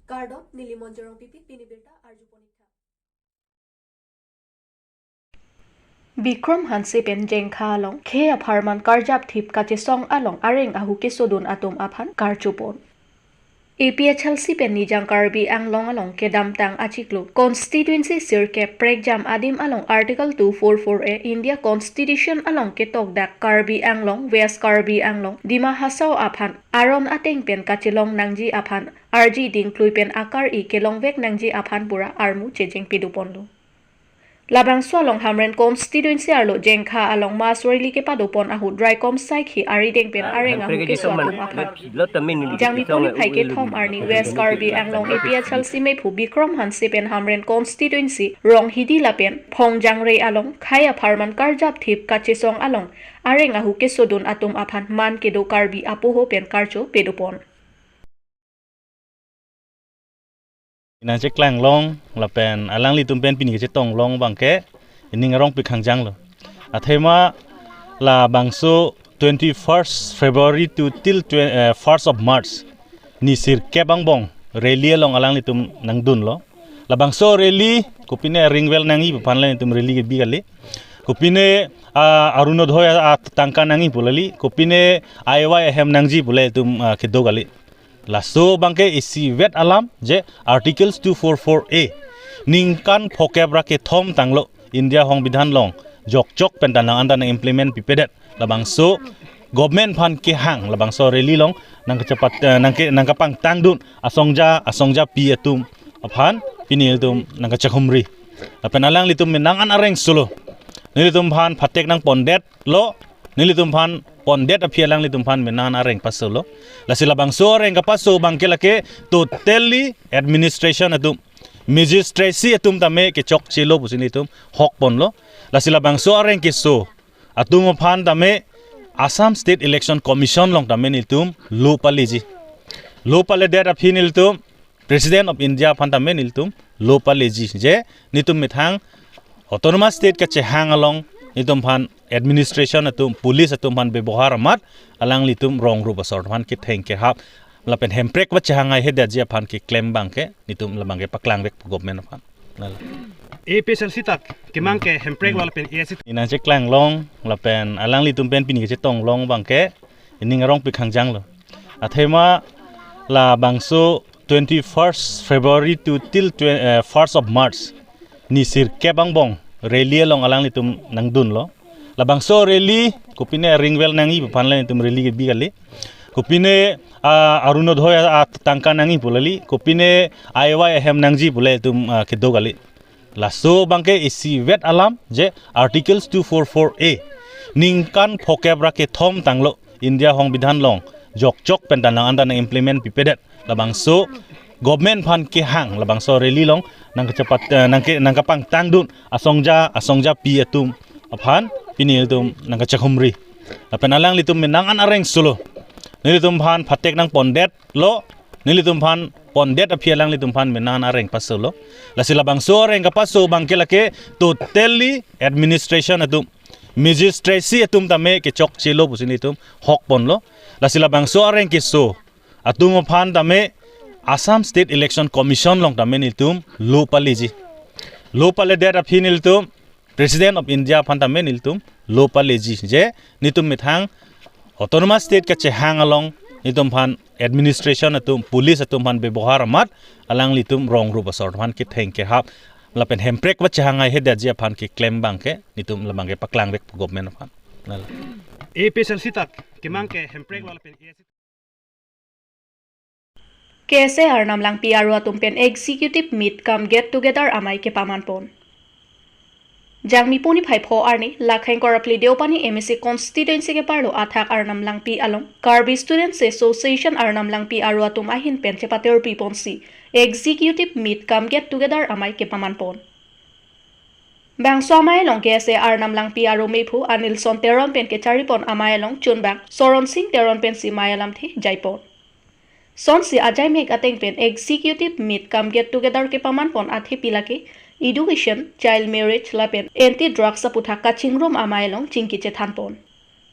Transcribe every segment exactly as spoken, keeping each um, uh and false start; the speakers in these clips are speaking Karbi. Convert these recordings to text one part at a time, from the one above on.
Kardom, neli Monjorong Pipi, pini birta arju ponik tha. Bikrom Hanse pen Jengkha along khei apharman karjap thip kachesong along areng ahu kesodun atum aphan karchopon. A P H L C pen Nijang Karbi Anglong along kedamtang achiklo constituency sirkep prekjam adim along Article two four four A India Constitution along ketokdak Karbi Anglong, West Karbi Anglong, Dima Hasao aphan aron ateng pen kachelong nangji aphan arji dingklui pen akar-i kelongvek nangji aphan pura armu chejeng pedoponlo. Labangso along Hamren constituency arlo Jengkha along mass rally kepadopon ahut raikom saikhi arideng pen areng ahu keso atum aphan. Jangmi puni phai kethom arni West Karbi Anglong A P H L C mephu Bikrom Hanse pen Hamren constituency Ronghidi lapen Phongjangre along khei apharman karjap thip kachesong along areng ahu kesodun atum aphan man kedo Karbi apoho pen karcho pedopon. Nangcheklang long lapen alanglitum pen pini kachetong long abangke ining arong pikhang janglo. Athema labangso twenty-first February to till twe- eh, first of March ni sirkep angbong rally along alanglitum nangdunlo. Labangso rally kopine ring well nangji aphan alanglitum rally kebi kali. Kopine ah, Arunodoi a- atangka nangji pu kali. Kopine I Y ahem nangji pu alanglitum ah, kedo kali. Laso abangke isivet alam je Articles two four four A ningkan phokep ra kethom tanglo India Songbidhan along jokjok pen ta nang-an ta nang-implement pipedet. Labangso government aphan kehang labangso rally along nangkachepat eh, nangke nangkapangtangdun asongja asongjapi atum aphan pini ilitum nangkachehumri. Lapen alanglitum menang an areng solo. Nelitum aphan phatek nangpondetlo. Nelitum aphan pondet aphi alanglitum aphan menang an areng pasolo. Lasi labangso areng kapaso abangke lake totally administration atum, magistracy atum tame kechokchelo pusi nelitum hokponlo. Lasi labangso areng keso atum aphan tame Assam State Election Commission along tame nelitum lo paleji. Lo paledet aphi nelitum President of India aphan tame nelitum lo paleji je nelitum methang autonomous state kachehang along nelitum aphan administration atum, police atum aphan bebohar amat alanglitum rong rup asor aphan ketheng kehap lapen hemprek pachehang ai hedaji aphan keklem abangke nelitum labangke paklangvek pu government aphan. Lala. A P H L C ta kemang ke hemprek wala pen A S C. Nangcheklang long lapen alanglitum pen pini kachetong long abangke ining arong pikhang janglo. Athema labangso twenty-first February to till twe- eh, first of March ni sirkep angbong rally along alanglitum nangdunlo. Labangso rally kopine ring well nangji aphan alanglitum rally kebi kali. Kopine ah, Arunodoi a- atangka nangji pu kali. Kopine I Y ahem nangji pu alanglitum ah, kedo kali. Laso abangke isivet alam je Articles two four four A ningkan phokep ra kethom tanglo India Songbidhan along jokjok pen ta nang-an ta nang-implement pipedet. Labangso government aphan kehang labangso rally along nangkachepat eh, nangke nangkapangtangdun asongja asongjapi atum aphan pini ilitum nangkachehumri. Lapen alanglitum menang an areng solo. Nelitum aphan phatek nangpondetlo. Nelitum aphan pondet aphi alanglitum aphan menang an areng pasolo. Lasi labangso areng kapaso abangke lake totally administration atum, magistracy atum tame kechokchelo pusi nelitum hokponlo. Lasi labangso areng keso atum aphan tame Assam State Election Commission along tame nelitum lo paleji. Lo paledet aphi nelitum President of India aphan tame nelitum lo paleji je nelitum methang autonomous state kachehang along nelitum aphan administration atum, police atum aphan bebohar amat alanglitum rong rup asor aphan ketheng kehap lapen hemprek pachehang ai hedaji aphan keklem abangke nelitum labangke paklangvek pu government aphan. Lala. A P H L C ta kemang ke hemprek wala pen A S C. K S A Arnam Langpi aro atum pen executive meet cum get together amei kepamanpon. Jangmi puni phai pho arni, Lakhang Korapli Deopani M A C constituency keparlo athak Arnam Langpi along Karbi Students Association Arnam Langpi aro atum ahin pen chepatirpiponsi executive meet cum get together amei kepamanpon. Bangso amei along K S A Arnam Langpi aro mephu Anilson Teron pen kecharipon amei along chunbang Soron Sing Teron pensi mei alamthe jaipon. Sonsi ajaimek ateng pen executive meet cum get together kepamanpon athepi lake education, child marriage lapen anti drugs aputhak kachingrum amei along chingki chethanpon.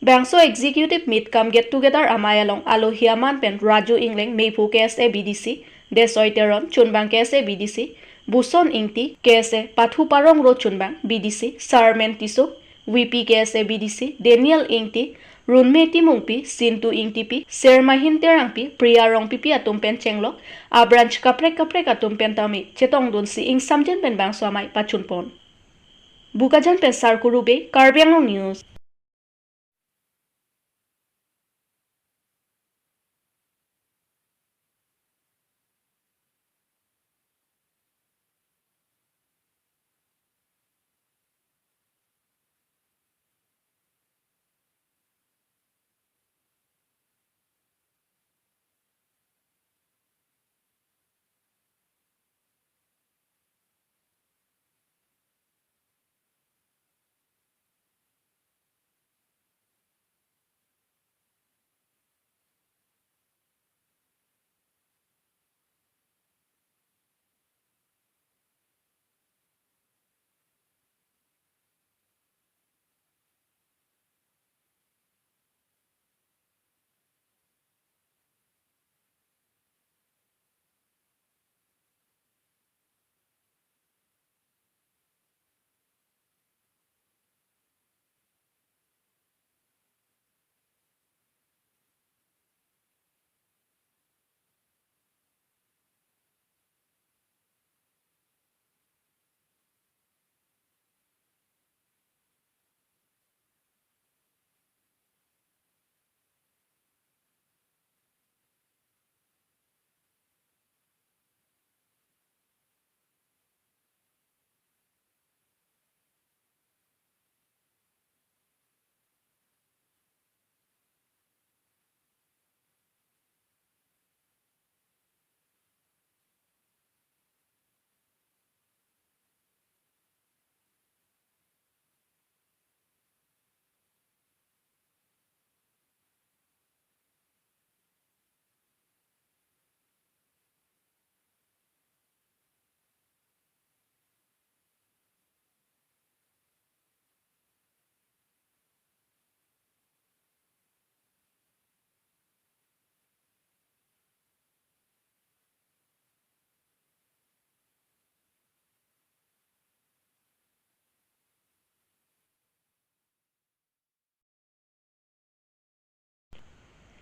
Bangso executive meet cum get together amei along alohi aman pen Raju Ingleng mephu K S A B D C, Desoi Teron, chunbang K S A B D C, Buson Ingti, K S A Pathu Parong Road chunbang, B D C Sarmen Tisso, V P K S A B D C Daniel Ingti, Runme Timungpi, Sintu Ingtipi, Sermahin Terangpi, Priya Rongpipi atum pen chenglok a-branch kaprek kaprek atum pen tame chetongdunsi ingsamjin pen bangso amei pachunpon. Bokajan pen Sarkuru Bey, Karbi Anglong News.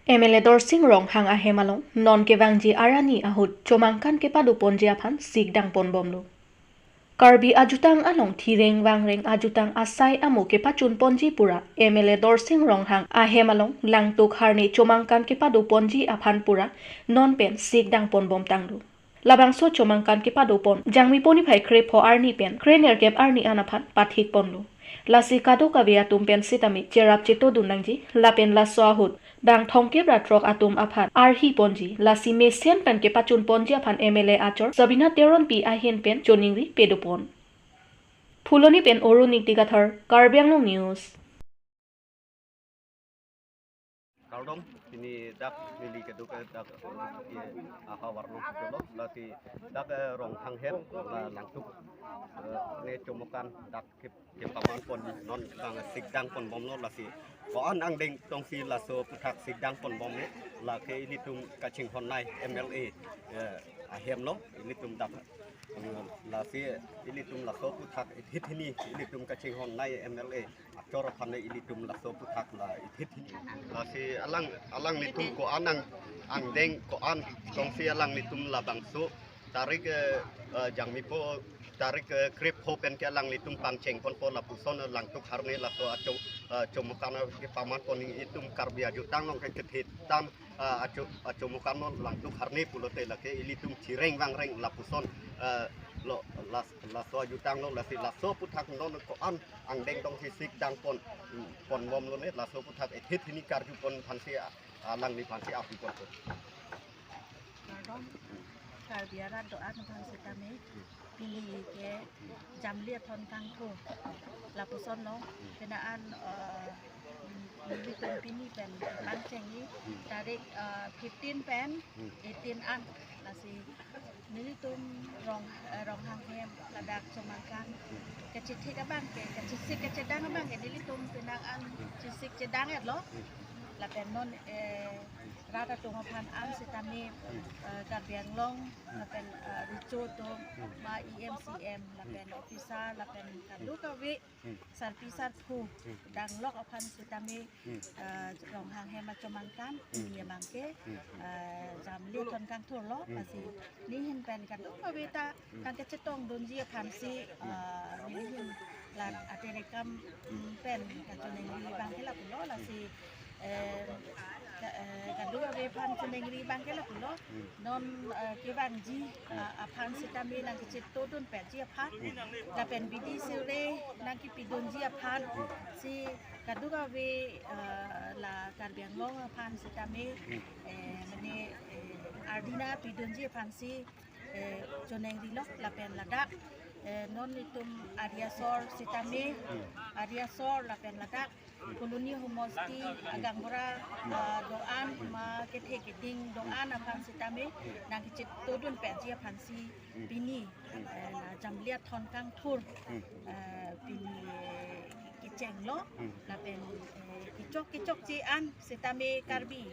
M L A Dorsing Ronghang ahem along non kevangji arni ahut chomangkan kepadoponji aphan sikdang ponbomlo. Karbi ajutang along thireng vangreng ajutang asai amo kepachunponji pura M L A Dorsing Ronghang ahem along Langtuk Harne chomangkan kepadoponji aphan pura non pen sikdang ponbomtanglo. Labangso chomangkan kepadopon Jangmipo niphai krepho arni pen krenerkep arni an aphan pathikponlo. Lasi kadokave atum pen sitame cherap chetodun nangji, lapen laso ahut bang thomkep ra throk atum aphan arhiponji, lasi mesen pen kepachunponji aphan M L A achor Sabina Teronpi ahin pen choningri pedopon. Phuloni pen Arun Ingti Kathar, Karbi Anglong News. Kardom, pini dak neli kedo ke dak, eh, ahavar nong kejolok, lati dak, eh, Ronghang hem, la Langtuk, eh, ne chomangkan dak ke, kepamanpon non bang sikdang ponbomlo lasi. Ko-an angdeng tongsi laso aputhak sikdang ponbomlo, lake ilitum kachinghon nei M L A, eh, ahemlo, ilitum dak. Lasi ilitum laso aputhak ithit hini, ilitum kachinghon nei M L A achor aphan ilitum laso aputhak la ithit hini. Lasi alang, alanglitum ko-an ang, angdeng ko-an tongsi alanglitum labangso tarik, eh, eh, Jangmipo tarik, eh, krepho pen ke alanglitum pangchengponpo lapuson, eh, Langtuk Harne laso achom, eh, chomangkan, eh, kepamanpon itum Karbi ajutang along ke kethe tam, ah, acho-, achomangkan lo Langtuk Harne pulote lake ilitum thireng vangreng lapuson, ah, lo, las-, laso ajutang lo lasi laso aputhak non ko-an angdeng tongsi sikdang pon, ponbomlo ne laso aputhak ithit hini karjupon aphansi, ah, alangliphansi api ponpo. Kardom, Karbi arat do-an aphan sitame. Pini ke Jamli athon kangthu lapuson lo, penang an, eh, nelitum pini pen pangchengji tarik, eh, fifteen pen eighteen an, lasi nelitum Rong, eh, Ronghang hem ladak chomangkan kachethik abang ke, kachesik kachedang abang ke nelitum penang an chesik chedang-etlo. Lapen non eh, rat atum aphan an sitame eh, Karbi Anglong lapen eh, Recho atum ma E M C M lapen officer lapen kadokave sarpi sarpo danglok aphan sitame eh, Ronghang hem achomangkan ni abangke eh, jamli thon kangthurlo lasi neli ahin pen kadokave ta nangkachetongdunji aphansi eh, neli ahin la atelekam mm, pen kachoningri abangke lapulo lasi eh, ka- eh, kadokave aphan choningri abangke lapulo non eh, kevangji eh, aphan sitame nangkachetongdunpetji aphan lapen bidi sirle nangkipidunji aphansi kadokave eh, la Karbi Anglong aphan sitame eh, mane eh, ardina pidunji aphansi eh, choningrilo lapen ladak eh, non itum ari asor sitame ari asor lapen ladak Colony Homosti agaonbura eh, do-an ma kethe keding do-an aphan sitame nangkachetongdunpetji aphansi pini eh, la jamli thon kangthur eh, pini eh, kechenglo lapen eh, kechok kechokche an sitame Karbi